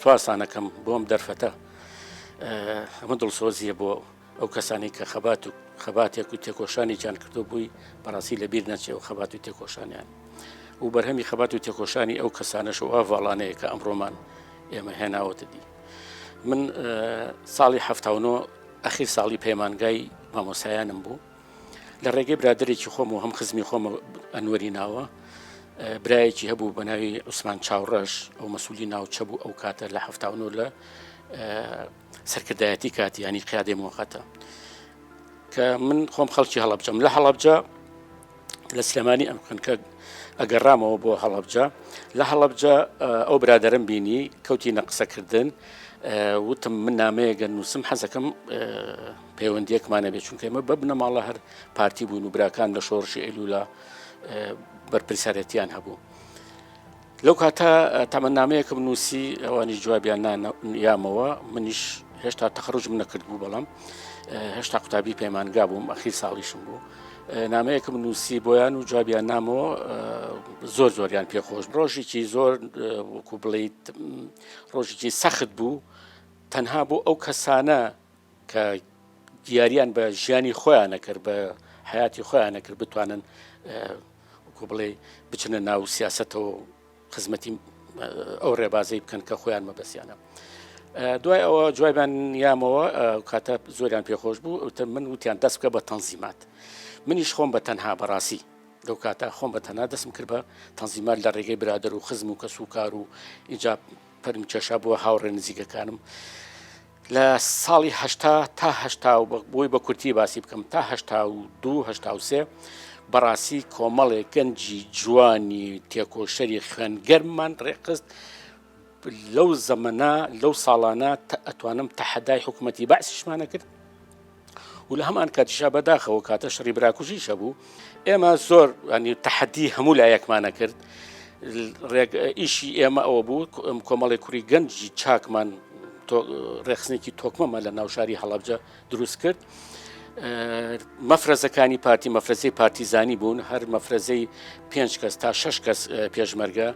سوپاستان ئەکەم بۆ ئەم دەرفەتە. ئەمە دڵسۆزییە بۆ ئەو کەسانەی کە خەبات و خەباتێک و تێکۆشانێکیان کردو بووی بەڕاستی لە بیر نەچێ و خەبات و تێکۆشانیان و بەرهەمی خەبات و تێکۆشانی ئەو کەسانەش و ئاڤاڵانەیە کە ئەمڕۆمان ئێمە هێناوەتە دی. من ساڵی 79 ئەخیر ساڵی پەیمانگای مامۆسایانم بوو. لە ڕێگەی برادەرێکی خۆم و هەم خزمی خۆم ئەنوەری ناوە برایەکی هەبوو بە ناوی عوسمان چاوڕەش ئەو مەسوولی ناوچە بوو ئەو کاتە لە 79 لە سەرکردایەتی کاتی ینی قیادەی موقتە کە من خۆم خەڵکی هەڵەبجەم لە هەڵەبجە لە سلێمانی ئەم کە ئەگەڕامەوە بۆ هەڵەبجە لە هەڵەبجە ئەو برادرم بینی کەوتی نە قسەکردن وتم من نامەیەگە نووسم حەزەکەم پەیوەندیەکمان هەبێت چونکە ئێمە بە بنەماڵە هەر پارتی بووین و براکان لە شۆڕشی ئەیلولا بەرپرسیارەتیان هەبوو لەو کاتە تەمەنامەیەکم نووسی ئەوانیش جوابیان یامەوە منیش هێشتا تەخرجم نەکرد بوو بەڵام هێشتا قوتابی پەیمانگا بووم ئەخیر ساڵیشم بوو نامەیەکم نووسی بۆیان و جوابیان نامەوە زۆر زۆریان پێخۆش ڕۆژێکی زۆر وەکو بڵیت ڕۆژێکی سەخت بوو تەنها بۆ ئەو کەسانە کە دیاریان بە ژیانی خۆیان نەکرد بە حیاتی خۆیان نەکرد بتوانن وەکو بڵێ بچنە ناو سیاستەوە خزمەتی ئەو ڕێبازەی بکەن کە خۆیان مەبەسیانە. دوای ئەوە جوابیان یامەوە کاتە زۆریان پێخۆش بوو وتم من وتیان دەست بکە بە تەنزیمات منیش خۆم بە تەنها بەڕاستی لەو کاتە خۆم بە تەنها دەستم کرد بە تەنزیمات لە ڕێگەی برادەر و خزم و کەس و کار و ئینجا پەرم کێشا بووە هاوڕێ نزیکەکانم لە ساڵی 80 تا 80 بۆی بە کورتی باسی بکەم تا 82 83 بەڕاستی کۆمەڵێک گەنجی جوانی تێکۆشەری خوێنگەرممان ڕێکخست لەو زەمەنە لەو ساڵانە ئەتوانم تەحەدای حکوومەتی بەعسیشمانە کرد و لە هەمان کاتیشا بەداخەوە کاتە شەڕی براکوژیش هەبوو ئێمە زۆر ینی تەحەدی هەموو لایەکمانە کرد ڕێک ئیشی ئێمە ئەوە بوو کۆمەڵی کوڕی گەنجی چاکمان ڕێخستنێکی تۆکمەمان لە ناوشاری هەڵەبجە دروست کرد. مەفرەزەکانی پارتی مەفرەزەی پارتیزانی بوون هەر مەفرەزەی پێنج کەس تا شش کەس پێشمەرگە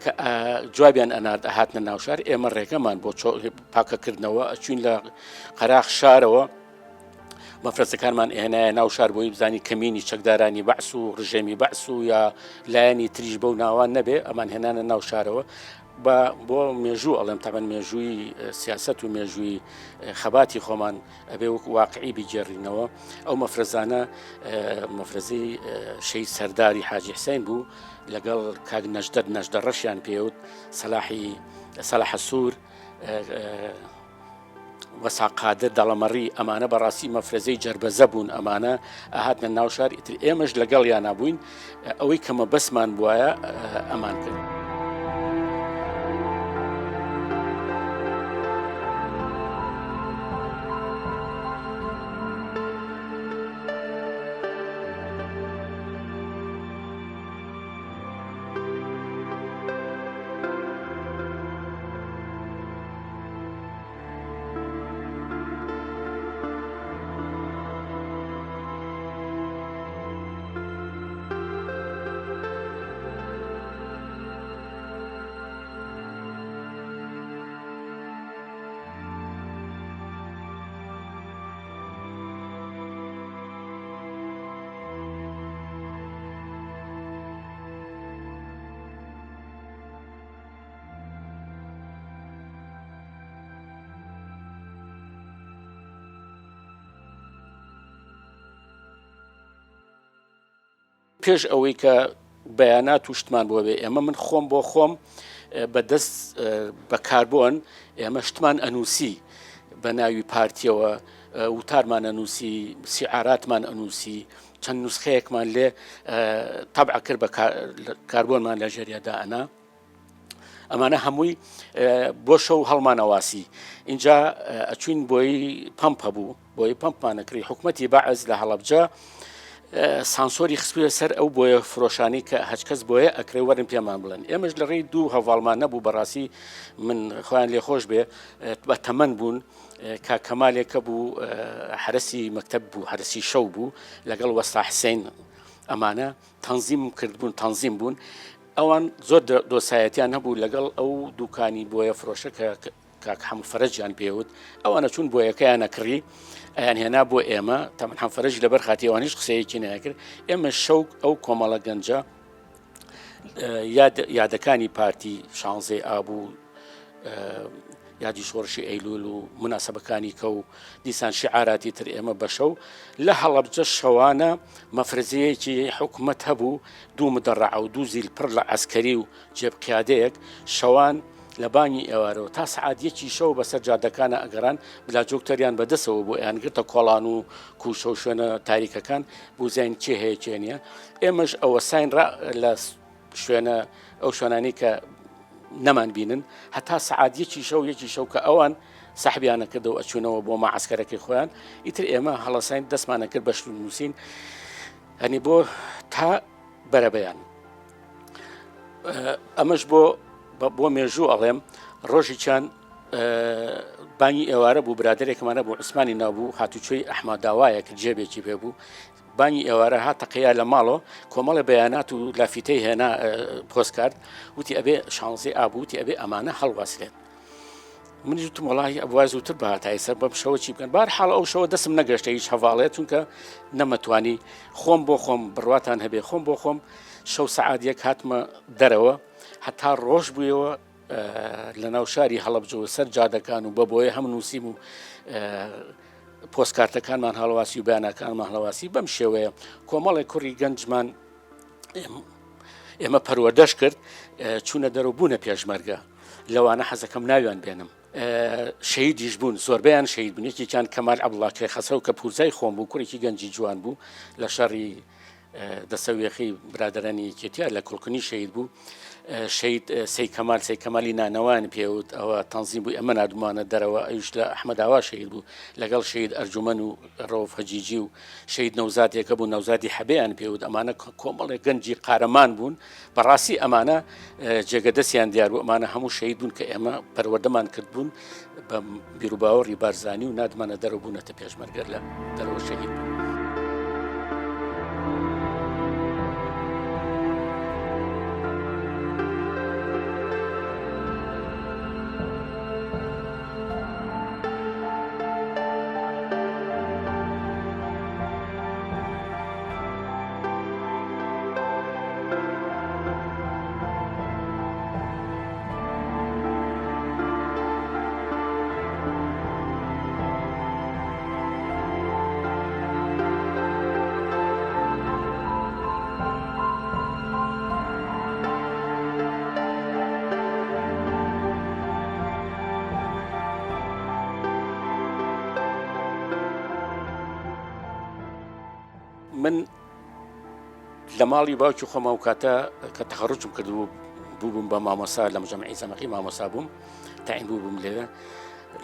کە جوابیان ئەنارد ئەهاتنە ناوشار ئێمە ڕێگەمان بۆ پاکەکردنەوە ئەچوین لە قەراخ شارەوە مەفرەزەکانمان ئێنایە ناو شار بۆی بزانی کەمینی چەکدارانی بەعس و ڕژێمی بەعس و یا لایەنی تریش بەو ناوان نەبێ ئەمان هێنانە ناو شارەوە بە بۆ مێژوو ئەڵێم تەبەن مێژووی سیاست و مێژووی خەباتی خۆمان ئەبێ وەک واقعی بگێڕینەوە ئەو مەفرەزانە مەفرەزەی شەید سەرداری حاجی حسین بوو لەگەڵ کاک نەژدەت نەژدە ڕەشیان پێوت سەلاحی سەلاحە سوور وەسا قادر دەڵەمەڕی ئەمانە بەڕاستی مەفرەزەی جەربەزە بوون ئەمانە ئەهاتنە ناو شار ئیتر ئێمەش لەگەڵیانا بووین ئەوەی کە مەبەستمان بوایە ئەمان کرد. پێش ئەوەی کە بەیانات و شتمان بۆ بێ ئێمە من خۆم بۆ خۆم بە دەست بە کاربۆن ئێمە شتمان ئەنووسی بە ناوی پارتیەوە وتارمان ئەنووسی سیعاراتمان ئەنووسی چەند نوسخەیەکمان لێ تەبع کرد بە کاربۆنمان لە ژێریادا ئەنا ئەمانە هەمووی بۆ شەو هەڵمانەواسی اینجا ئەچوین بۆی پەمپ هەبوو بۆی پەمپمانەکری حکوومەتی بەعز لە هەڵەبجە سانسۆری خستووە سەر ئەو بۆیە فرۆشانی کە هەچ کەس بۆیە ئەکرێ وەرن پێمان بڵێن ئێمەش لە ڕێی دوو هەواڵمان نەبوو بەڕاستی من خۆیان لێخۆش بێ بە تەمەن بوون کاک کەمالێک کە بوو حەرەسی مەکتەب بوو حەرەسی شەو بوو لەگەڵ وەستا حسین ئەمانە تەنزیم کردبوون تەنزیم بوون. ئەوان زۆر دۆسایەتیان هەبوو لەگەڵ ئەو دوکانی بۆیە فرۆشە کە کاک حەمە فەرەجیان پێوت ئەوانە چوون بۆیەکەیانە کڕی ئەیان هێنا بۆ ئێمە تەمەن حەمە فەرەج لەبەر خاتی ئەوانیش قسەیەکی نەکرد ئێمە شەو ئەو کۆمەڵە گەنجە یاد یادەکانی پارتی شانزەی ئاب و یادی شۆڕشی ئەیلول و مناسبەکانی کە و دیسان شعاراتی تر ئێمە بەشەو لە هەڵەبجە شەوانە مەفرزەیەکی حکومەت هەبوو دوو مدەڕع و دوو زیل پڕ لە عسکەری و جێب قیادەیەک شەوان لە بانگی ئێوارەوە تا سەعات یەکی شەو بەسەر جادەکانە ئەگەڕان بلاجۆکتەریان بە دەسەوە بۆ ئەیان گرتە کۆڵان و کوچە و شوێنە تاریکەکان بوزین کێ هەیە کێ نییە ئێمەش ئەوە ساین ڕا لە شوێنە ئەو شوێنانی کە نەمان بینن هەتا سەعات یەکی شەو یەکی شەو کە ئەوان سەحبیانە کردەوە ئەچوونەوە بۆ مەعسکەرەکەی خۆیان ئیتر ئێمە هەڵەساین دەستمانە کرد بە نووسین هەنی بۆ تا بەرەبەیان ئەمەش بۆ بۆ مێژوو ئەڵێم ڕۆژیچیان بانگی ئێوارە بوو برادێکمانە بوو عوسمانی ناوبوو هاتوچۆی ئەحمەداوایە کە جێبێکی پێ بوو بانگی ئێوارە هات تەقیا لە ماڵەوە کۆمەڵی بەیانات و لافیتەی هێنا پۆستکارد وتی ئەبێ شانزی ئابووتی ئەبێ ئەمانە هەڵواسرێت منیش وتم وەڵاهی ئەبوا زووتر بهاتایە سەر بەم شەوە چی بکەن بار حاڵ ئەو شەوە دەسم نەگەشتە هیچ هەواڵێ چونکە نەمەتوانی خۆم بۆ خۆم بڕواتان هەبێ خۆم بۆ خۆم شەو سەعات یەک هاتمە دەرەوە هەتا ڕۆژ بوویەوە لە ناو شاری هەڵەبجەوە سەر جادەکان و بە بۆیە هەم نووسیم و پۆستکارتەکانمان هەڵواسی و بەیانەکانمان هەڵواسی بەم شێوەیە کۆمەڵێک کوڕی گەنجمان ئێمە پەروەردەش کرد چوونە دەرەوە بوونە پێشمەرگە لەوانە حەزەکەم ناویان بێنم شەیدیش بوون زۆربیان شەید بوون یەکێکیان کەمال عەبدوڵا کرێخەسەو کە پورزای خۆم بوو کوڕێکی گەنجی جوان بوو لە شەڕی دەسەوێخی برادرانی یەکێتیا لە کوڵکنی شەید بوو شەید سەی کەمال سەی کەمالی نانەوان پێوت ئەوە تەنزیم بوو ئەمە نادمانە دەرەوە ئەویش لە ئەحمەداوا شەید بوو لەگەڵ شەید ئەرجومەن و ڕەوف هەجیجی و شەهید نەوزادێک هەبوو نەوزادی حەبەیان پێوت ئەمانە کۆمەڵێک گەنجی قارەمان بوون بەڕاستی ئەمانە جێگە دەستیان دیار بوو ئەمانە هەموو شەهید بوون کە ئێمە پەروەردەمان کردبوون بە بیروباوەڕی بارزانی و نادمانە دەرەوە بوونەتە پێشمەرگە لە دەرەوە شەهید بوون. من لە ماڵی باوکی خۆم ئەو کاتە کە تەخەڕوجم کردبوو بووبووم بە مامۆسا لە مجەمعی زەمەقی مامۆسا بووم تاین بوو بووم لێرە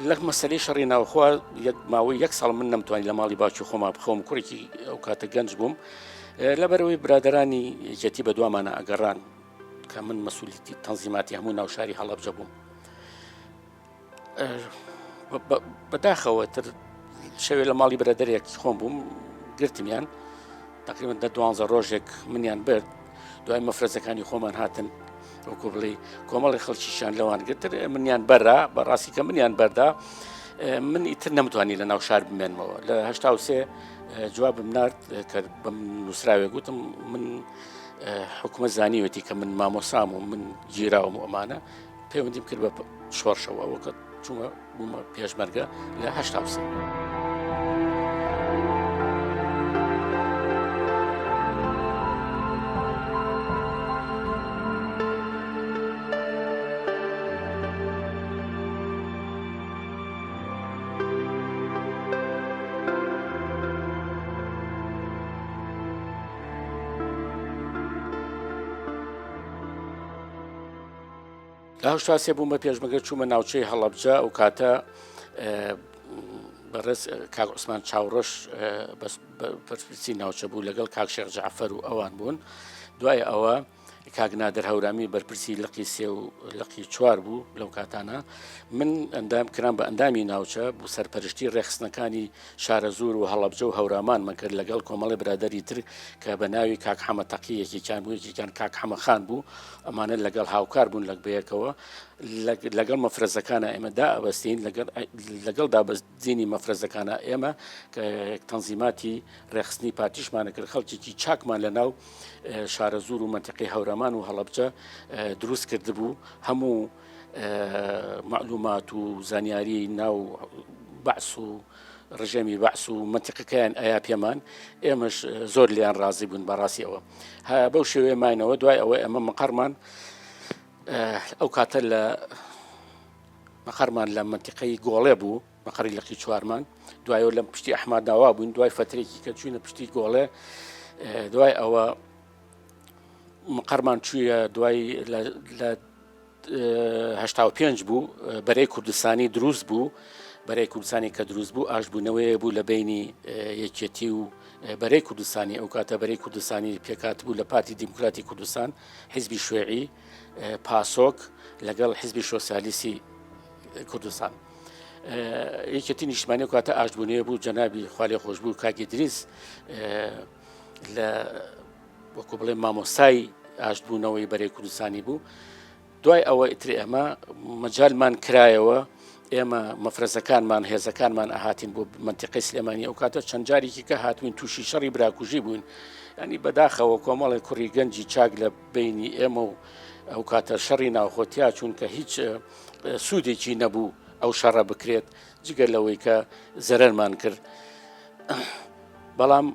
لە مەسەلەی شەڕی ناوخۆ یەک ماوەی یەک ساڵ من نەمتوانی لە ماڵی باوکی خۆما بخەوم کوڕێکی ئەو کاتە گەنج بووم لەبەرەوەی برادرانی یەکێتی بە دوامانە ئەگەڕان کە من مەسولیتی تەنزیماتی هەموو ناوشاری هەڵەبجە بووم بەداخەوە تر شەوێ لە ماڵی برادەرێک خۆم بووم گرتمیان تقریبا دە دوانزە ڕۆژێک منیان برد دوای مەفرەزەکانی خۆمان هاتن وەکو بڵێ کۆمەڵی خەڵکیشیان لەوان گرتر منیان بەرا بەڕاستی کە منیان بەردا من ئیتر نەمتوانی لە ناو شار بمێنمەوە لە هشتا سێ جوابم نرد کە بەم نووسراوێک گوتم من حکومە زانیوەتی کە من مامۆسام و من گیراوم و ئەمانە پەیوەندیم کرد بە شۆڕشەوە ئەوە کە چوومە بوومە پێشمەرگە لە 83. لە 83 بووم بە پێشمەگە چوومە ناوچەی هەڵەبجە ئەو کاتە بەڕێز کاک عوسمان چاوڕەش بەرپرسی ناوچە بوو لەگەڵ کاک شێخ جعفەر و ئەوان بوون دوای ئەوە. کاک نادر هەورامی بەرپرسی لقی سێ و لقی چوار بوو لەو کاتانە من ئەندام کرام بە ئەندامی ناوچە بوو سەرپەرشتی ڕێکخستنەکانی شارەزوور و هەڵەبجە و هەورامانمان کرد لەگەڵ کۆمەڵی برادەری تر کە بە ناوی کاک حەمە تەقی یەکێکیان بوو یەکێکیان کاک حەمە خان بوو ئەمانە لەگەڵ هاوکار بوون لەک بەیەکەوە لەگەڵ مەفرەزەکانە ئێمە دا ئەبەستین لەگەڵ دابەزینی مەفرەزەکانە ئێمە تەنزیماتی ڕێخستنی پارتیشمانە کرد خەڵکێکی چاکمان لە ناو شارەزوور و مەنتیقەی هەورامان و هەڵەبجە دروست کردبوو هەموو مەعلومات و زانیاری ناو بەعس و ڕژێمی بەعس و مەنتیقەکەیان ئەیا پێمان ئێمەش زۆر لیان ڕازی بوون بەڕاستی ئەوە بەو شێوەیە ماینەوە دوای ئەوە ئێمە مقەرمان ئەو کاتە لە مقەرمان لە مەنتیقەی گۆڵێ بوو مقەری لقی چوارمان دوایەوە لەم پشتی ئەحمەد داوا بووین دوای فترێکی کە چوینە پشتی گۆڵێ دوای ئەوە مقەرمان چوویە دوای لە 85 بوو بەرەی کوردستانی دروست بوو بەرەی کوردستانی کە دروست بوو ئاشبوونەوەیە بوو لە بینی یەکێتی و بەرەی کوردستانی ئەو کاتە بەرەی کوردستانی پێکات بوو لە پارتی دیموکراتی کوردستان حیزبی شوێعی پاسۆک لەگەڵ حیزبی شۆسیالیستی کوردستان. یەکێتی نیشتمانی کاتە ئاشبوونەوە بوو جەنابی خوالێ خۆشبوو کاکی دریس لە وەکو بڵێ مامۆستای ئاشتبوونەوەی بەرەی کوردستانی بوو دوای ئەوە ئیتر ئێمە مەجالمان کرایەوە ئێمە مەفرەزەکانمان هێزەکانمان ئەهاتین بۆ منتیقی سلێمانی ئەو کاتە چەند جارێکی کە هاتوین تووشی شەڕی براکوژی بووین ینی بەداخەوە کۆمەڵێک کوڕی گەنجی چاک لە بینی ئێمە و ئەو کاتە شەڕی ناوخۆ تیا چوون کە هیچ سوودێکی نەبوو ئەو شەڕە بکرێت جگە لەوەی کە زەرەرمان کرد. بەڵام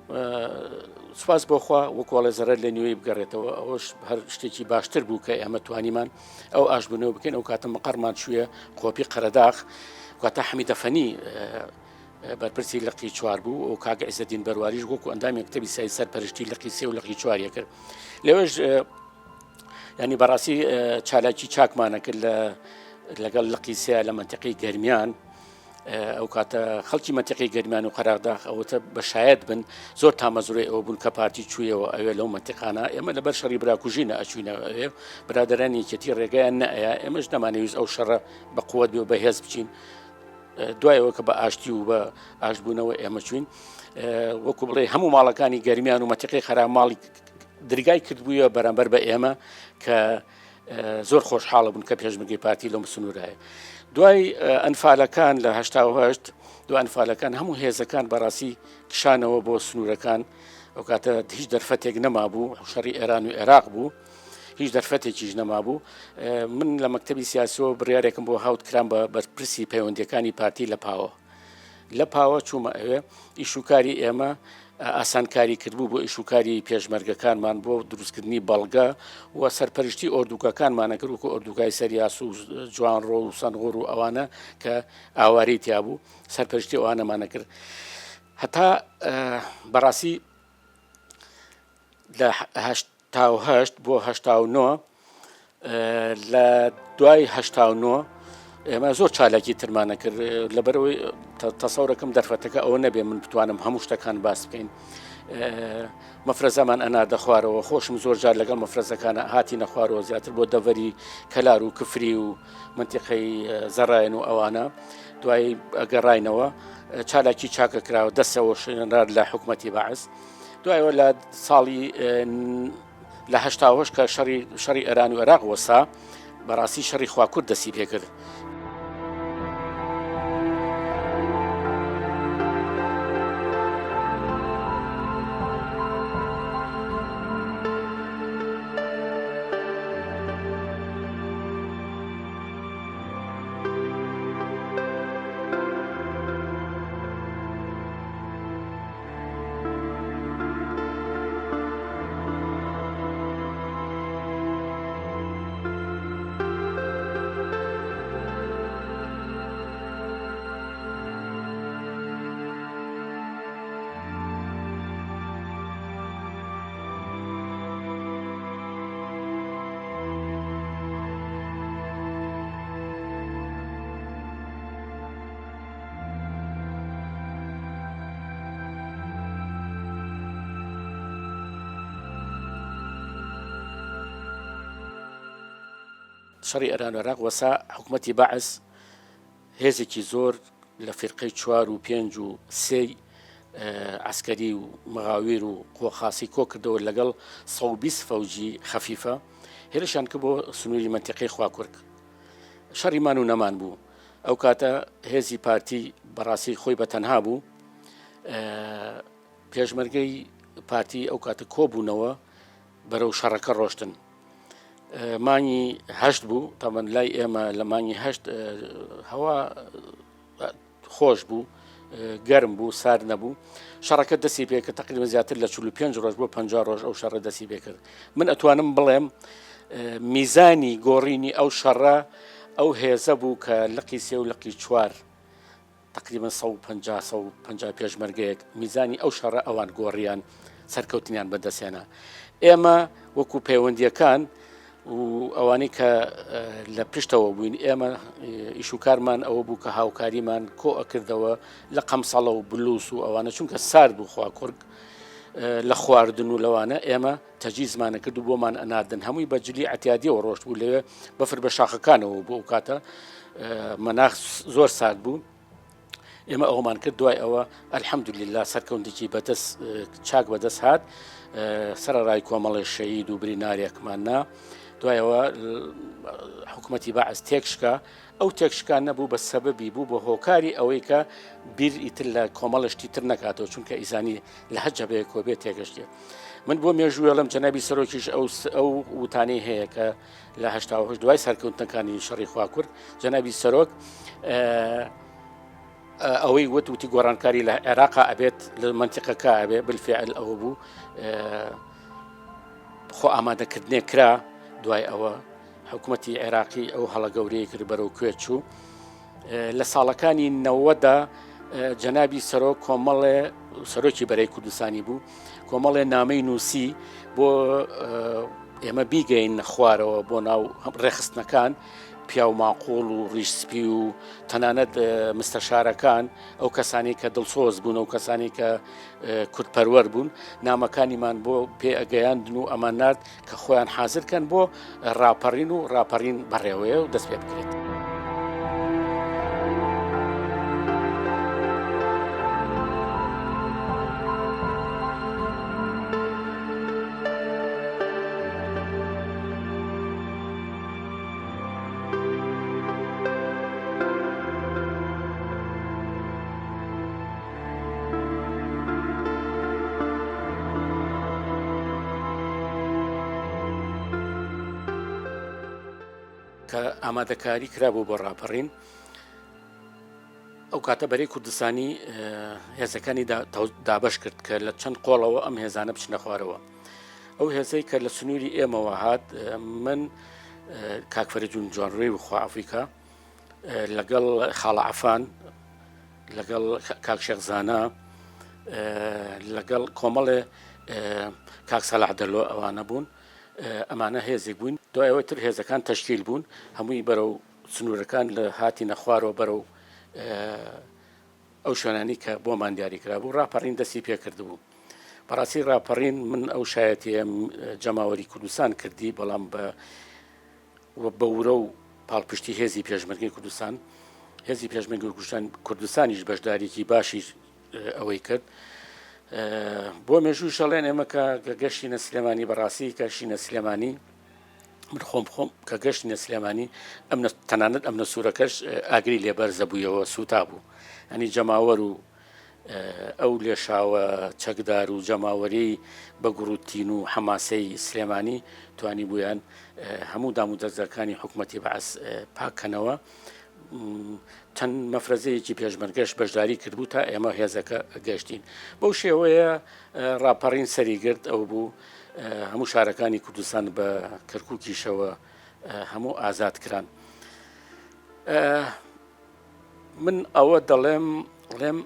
سوپاس بۆخوا وەکۆڵێ زەرەر لە نیوەی بگەڕێتەوە ئەوەش هەر شتێکی باشتر بوو کە ئێمە توانیمان ئەو ئاشبوونەوە بکەین ئەو کاتە مقەرمان چووە قۆپی قەرەداخ کاتە حەمیدەفەنی بەرپرسی لقی چوار بوو و کاک عیزەدین بەرواریش وەکو ئەندامی مەکتەبی سیاسی سەرپەرشتی لقی سێ و لقی چواریە کرد لەوێش ینی بەڕاستی چالاکی چاکمانە کرد لە لەگەڵ لقی سێ لە منتیقی گەرمیان ئەو کاتە خەڵکی مەنتیقی گەرمیان و قەراغداخ ئەوەتە بە شایەت بن زۆر تامەزرۆی ئەوە بوون کە پارتی چوویەوە ئەوێ لەو مەنتیقانە ئێمە لەبەر شەڕی براکوژی نەئەچوینە ئەوێ برادەرانی یەکێتی ڕێگەیان نەئەیا ئێمەش نەمانەویست ئەو شەڕە بە قوت بێ و بەهێز بچین دوایەوە کە بە ئاشتی و بە ئاشبوونەوە ئێمە چوین وەکو بڵێ هەموو ماڵەکانی گەرمیان و مەتیقی خەرا ماڵی درگای کردبووە بەرامبەر بە ئێمە کە زۆر خۆشحاڵە بوون کە پێشمەرگەی پارتی لەم سنوورایە. دوای ئەنفالەکان لە 1970 دو ئەنفالەکان هەموو هێزەکان بەڕاستی کشانەوە بۆ سنوورەکان ئەو کاتە هیچ دەرفەتێک نەمابوو شەڕی ئێران و عێراق بوو هیچ دەرفەتێکیش نەمابوو من لە مەکتتەبی سیاسەوە بڕارێکم بۆ هاوت کرام بە بەرپرسی پەیوەندیەکانی پارتی لە پاوە لە پاوە چوومە ئەوێ، ئیشوکاری ئێمە ئاسانکاری کردبوو بۆ ئیشوکاری پێشمەرگەکانمان بۆ دروستکردنی بەڵگە و سەرپەرشتی ئۆردوگاکانمانە کرد وەکو ئۆردوگای سەریاس و جوانڕۆ و سەنغۆر و ئەوانە کە ئاوارەی تیا بوو سەرپەرشتی ئەوانەمانە کرد هەتا بەڕاستی لە 88 بۆ 89 لە دوای 89 ئێمە زۆر چالاکی ترمانە کرد لەبەرەوەی تەسەورەکەم دەرفەتەکە ئەوە نەبێ من بتوانم هەموو شتەکان باس بکەین مەفرەزەمان ئەناردە خوارەوە خۆشم زۆر جار لەگەڵ مەفرەزەکانە هاتی نەخوارەوە زیاتر بۆ دەڤەری کەلار و کفری و منتیقەی زەڕایەن و ئەوانە دوای گەڕاینەوە چالاکی چاکە کراوە دەستەوە شوێنرار لە حکوومەتی بەعس دوایەوە لە ساڵی لە 88 کە شەڕی شەڕی ئێران و عێراق وەسا بەڕاستی شەڕی خواکورد دەستی پێکرد. شەڕی ئێران و عێراق وەسا حکوومەتی بەعس هێزێکی زۆر لە فیرقەی چوار و پێنج و سێی عەسکەری و مغاویر و قوەخاسی کۆ کردەوە لەگەڵ 120 فەوجی خەفیفە هێرشیان کرد بۆ سنووری مەنتیقەی خواکورک. شەڕی مان و نەمان بوو. ئەو کاتە هێزی پارتی بەڕاستی خۆی بە تەنها بوو. پێشمەرگەی پارتی ئەو کاتە کۆبوونەوە بەرەو شەڕەکە ڕۆشتن. مانگی هەشت بوو تەمەن لای ئێمە لە مانگی هەشت هەوا خۆش بوو گەرم بوو سارد نەبوو شەڕەکە دەستی پێکرد تقریبا زیاتر لە 45 ڕۆژ بۆ 50 ڕۆژ ئەو شەڕە دەستی پێکرد من ئەتوانم بڵێم میزانی گۆڕینی ئەو شەڕە ئەو هێزە بوو کە لقی سێ و لقی چوار تەقریبەن 150 150 پێشمەرگەیەک میزانی ئەو شەڕە ئەوان گۆڕیان سەرکەوتنیان بەدەستهێنا ئێمە وەکو پەیوەندیەکان و ئەوانەی کە لە پشتەوە بووین ئێمە ئیشوکارمان ئەوە بوو کە هاوکاریمان کۆ ئەکردەوە لە قەمسەڵە و بلوس و ئەوانە چونکە سارد بوو خواکوڕک لە خواردن و لەوانە ئێمە تەجیزمانە کرد و بۆمان ئەناردن هەمووی بە جلی ئەتیادیەوە ڕۆشت بوو لەوێ بەفر بە شاخەکانەوە بۆ ئەو کاتە مەناخ زۆر سارد بوو ئێمە ئەومان کرد دوای ئەوە الحەمدللا سەرکەوتێکی بەدەست چاک بەدەست هات سەرڕای کۆمەڵی شەهید و برینارێکمان نا دوایەوە حکوومەتی بەعس تێکشکا ئەو تێکشکان نەبوو بە سەبەبی بوو بە هۆکاری ئەوەی کە بیر ئیتر لە کۆمەڵشتی تر نەکاتەوە چونکە ئیزانی لە هەر جەبەیەکەوە بێت تێگەشتێ من بۆ مێژووێڵم جەنابی سەرۆکیش ئەو ئەو وتانەی هەیە کە لە هەشتا دوای سەرکەوتنەکانی شەڕی خواکورد جەنابی سەرۆک ئەوەی وت وتی گۆڕانکاری لە عێراقا ئەبێت لە منتیقەکە ئەبێ بالفعل ئەوە بوو خۆ ئامادەکردنێک کرا دوای ئەوە حکوومەتی عێراقی ئەو هەڵە گەورەیە کرد بەرەو کوێ چوو لە ساڵەکانی نەوەدا جەنابی سەرۆک کۆمەڵێ سەرۆکی بەرەی کوردستانی بوو کۆمەڵێ نامەی نووسی بۆ ئێمە بیگەین خوارەوە بۆ ناو ڕێخستنەکان پیاو ماقۆڵ و ڕیش سپی و تەنانەت مستەشارەکان ئەو کەسانی کە دڵسۆز بوون ئەو کەسانی کە کوردپەروەر بوون نامەکانیمان بۆ پێ ئەگەیاندن و ئەمان نرد کە خۆیان حازر کەن بۆ ڕاپەڕین و ڕاپەڕین بەڕێوەیە و دەست پێ بکرێت. کە ئامادەکاری کرابوو بۆ ڕاپەڕین ئەو کاتە بەرەی کوردستانی هێزەکانی دابش کرد کە لە چەند قۆڵەوە ئەم هێزانە بچنە خوارەوە ئەو هێزەی کە لە سنووری ئێمەوە هات من کاک فەرەجون جوانڕێ و خوا ئەفریکا لەگەڵ خاڵە عەفان لەگەڵ کاک شێخ زانا لەگەڵ کۆمەڵێ کاک سەلاح دەلۆ ئەوانە بوون ئەمانە هێزێک بووین دوای ئەوەی تر هێزەکان تەشکیل بوون هەمووی بەرەو سنوورەکان لە هاتینە خوارەوە بەرەو ئەو شوێنانی کە بۆمان دیاری کرابوو ڕاپەڕین دەستی پێکردبوو بەڕاستی ڕاپەڕین من ئەو شایەتەیە جەماوەری کوردستان کردی بەڵام بە و بە ورە و پاڵپشتی هێزی پێشمەرگەی کوردستان، هێزی پێشمەرگەی کوردستان کوردستانیش بەشداریی باشی ئەوەی کرد. بۆ مێژوو شەڵێن ئێمە کە گەشتینە سلێمانی بەڕاستی گەشتینە سلێمانی من خۆم خۆم کە گەشتینە سلێمانی ئەم تەنانەت ئەمنە سوورەکەش ئاگری لێبەرزە بوویەوە سووتا بوو ئەنی جەماوەر و ئەو لێشاوە چەکدار و جەماوەریەی بە گوڕوتین و حەماسەی سلێمانی توانیبوویان هەموو دامودەزگاکانی حکومەتی بەعس پاک کەنەوە. چەند مەفرەزەیەکی پێشمەرگەش بەشداری کردبوو تا ئێمە هێزەکە گەشتین. بەو شێوەیە ڕاپەڕین سەری گرت ئەو بوو هەموو شارەکانی کوردستان بە کەرکووکیشەوە هەموو ئازاد کران. من ئەوە دەڵێم ڵێم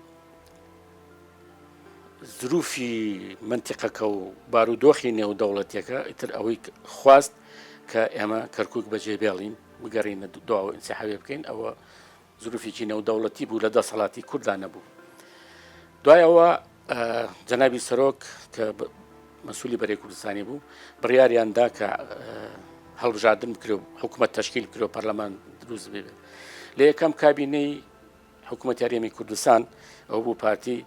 زروفی منتیقەکە و بارودۆخی نێودەوڵەتیەکە ئیتر ئەوەی خواست کە ئێمە کەرکک بەجێ بێڵین بگەڕینە دواوە ئینسیحاوێ بکەین ئەوە زروفێکی نێودەوڵەتی بوو لە دەسەڵاتی کووردا نەبوو دوایەوە جەنابی سەرۆک کە مەسولی بەرەی کوردستانی بوو بڕیاریان دا کە. هەڵبژاردن بکرێ و حکوومەت تەشکیل بکرێ و پەرلەمان دروست بێت. لە یەکەم کابینەی حکوومەتی هەرێمی کوردستان ئەو بوو پارتی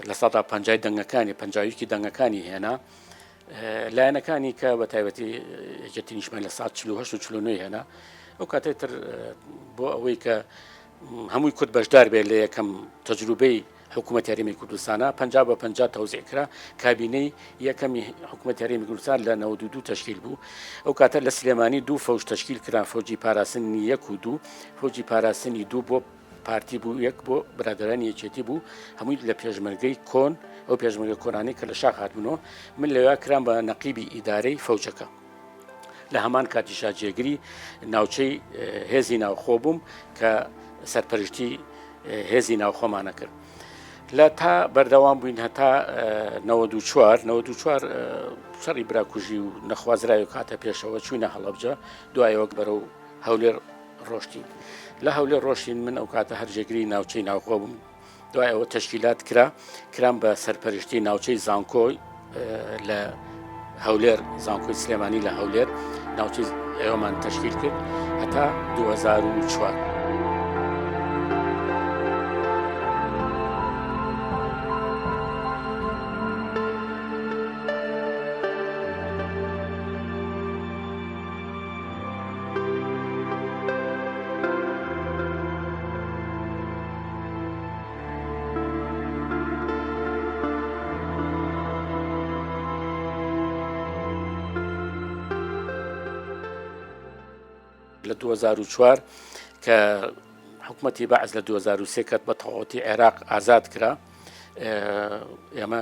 50% دەنگەکانی 51 دەنگەکانی هێنا لایەنەکانی کە بە تایبەتی یەکێتی نیشتمانی لە سات 48 و 49 هێنا ئەو کاتێ تر بۆ ئەوەی کە هەمووی کورد بەشدار بێت لە یەکەم تەجروبەی حکوومەت هەرێمی کوردستانە 50 بە 50 تەوزیع کرا کابینەی یەکەمی حکوومەت هەرێمی کوردستان لە 92 تەشکیل بوو ئەو کاتە لە سلێمانی دوو فەوج تەشکیل کران فەوجی پاراستنی یەک و دوو فەوجی پاراستنی دوو بۆ پارتی بوو یەک بۆ برادەرانی یەکێتی بوو هەمووی لە پێشمەرگەی کۆن ئەو پێشمەرگە کۆنانەی کە لە شاخ هاتبوونەوە من لەوێ کرام بە نەقیبی ئیدارەی فەوجەکە لە هەمان کاتیشا جێگری ناوچەی هێزی ناوخۆ بووم کە سەرپەرشتی هێزی ناوخۆمانە کرد لە تا بەردەوام بووین هەتا 94 94 شەڕی براکوژی و نەخوازراوی کاتە پێشەوە چوینە هەڵەبجە دوایەوە بەرەو هەولێر ڕۆشتین لە هەولێر ڕۆشتین من ئەو کاتە هەر جێگری ناوچەی ناوخۆ بووم دوای ئەوە تەشکیلات کرا کرام بە سەرپەرشتی ناوچەی زانکۆی لە هەولێر زانکۆی سلێمانی لە هەولێر ناوچەی ئێوەمان تەشکیل کرد هەتا 2004. لە 2004 کە حکوومەتی بەعس لە 2003 کەت بە تەواوەتی عێراق ئازاد کرا ئێمە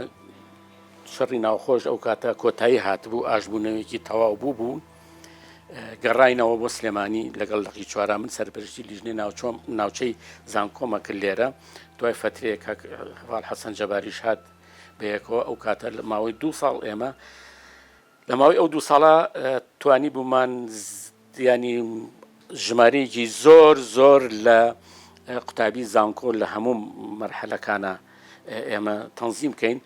شەڕی ناوخۆش ئەو کاتە کۆتایی هاتبوو ئاشبوونەوەیەکی تەواو بوو بوو گەڕاینەوە بۆ سلێمانی لەگەڵ لقی چوارا من سەرپەرشتی لیژنەی ناوچۆم ناوچەی زانکۆمە کرد لێرە دوای فترەیەک کاک هەڤاڵ حەسەن جەباریش هات بەیەکەوە ئەو کاتە لە ماوەی دوو ساڵ ئێمە لە ماوەی ئەو دوو ساڵە توانی بوومان ینی ژمارەیەکی زۆر زۆر لە قوتابی زانکۆ لە هەموو مەرحەلەکانە ئێمە تەنزیم بکەین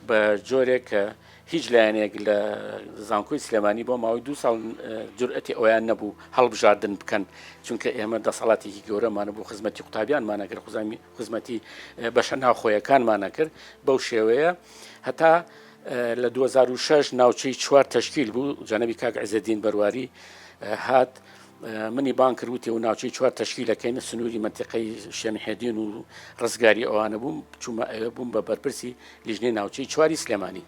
بە جۆرێک کە هیچ لایەنێک لە زانکۆی سلێمانی بۆ ماوەی دوو ساڵ جورئەتی ئەویان نەبوو هەڵبژاردن بکەن چونکە ئێمە دەسەڵاتێکی گەورەمانە بوو خزمەتی قوتابیانمانە کرد خزامی خزمەتی بەشە ناوخۆیەکانمانە کرد بەو شێوەیە هەتا لە 2006 ناوچەی چوار تەشکیل بوو جەنەبی کاک عزەدین بەرواری هات منی بانگ کرد وتی و ناوچەی چوار تەشکیلەکەین سنووری مەنتیقەی شێمحێدین و ڕزگاری ئەوانە بووم چوومە ئەوێ بووم بە بەرپرسی لیژنەی ناوچەی چواری سلێمانی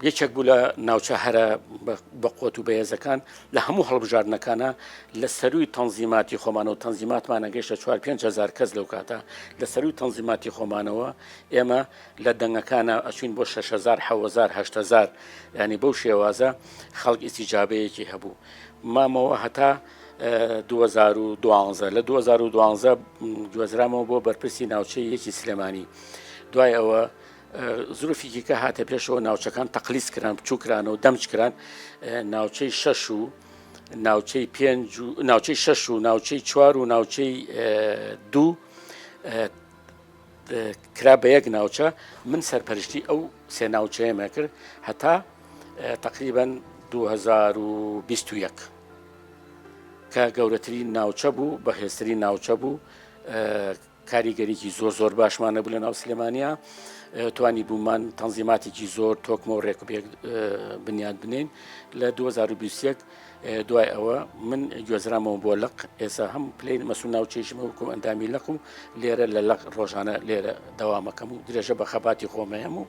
یەکێک بوو لە ناوچە هەرە بەقوت و بەهێزەکان لە هەموو هەڵبژاردنەکانە لە سەروی تەنزیماتی خۆمانەوە تەنزیماتمانە گەیشتە 4 هزار کەس لەو کاتە لە سەروی تەنزیماتی خۆمانەوە ئێمە لە دەنگەکانە ئەچوین بۆ 6000 7000 8000 ینی بەو شێوازە خەڵک ئیستیجابەیەکی هەبوو مامەوە هەتا 2012 لە 2012 گوێزرامەوە بۆ بەرپرسی ناوچەی یەکی سلێمانی دوای ئەوە زروفێکی کە هاتە پێشەوە ناوچەکان تەقلیس کران بچووکرانەوە دەمج کران ناوچەی شەش و ناوچەی پێنج و ناوچەی شەش و ناوچەی چوار و ناوچەی دوو کرا بە یەک ناوچە من سەرپەرشتی ئەو سێ ناوچەیەمە کرد هەتا تقریبا 2021 کە گەورەترین ناوچە بوو بەهێزترین ناوچە بوو کاریگەریکی زۆر زۆر باشمان نەبوو لە ناو سلێمانیا توانی بوومان تەنزیماتێکی زۆر تۆکمە و ڕێکوپێک بنیاد بنین لە 2021 دوای ئەوە من گوێزرامەوە بۆ لق ئێستا هەم پلەی مەسول ناوچەیشمە وەکو ئەندامی لق و لێرە لە لق ڕۆژانە لێرە دەوامەکەم و درێژە بە خەباتی خۆمەیەم و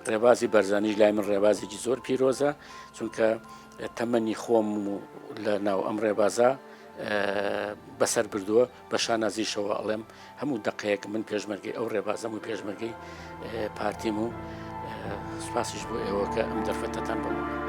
ڕێبازی بەرزانیش لای من ڕێبازێکی زۆر پیرۆزە چونکە تەمەنی خۆم و لە ناو ئەم ڕێبازە بەسەر بردووە بە شانازیشەوە ئەڵێم هەموو دەقەیەک من پێشمەرگەی ئەو ڕێبازەم و پێشمەرگەی پارتیم و سوپاسیش بۆ ئێوە کە ئەم دەرفەتەتان بۆ من.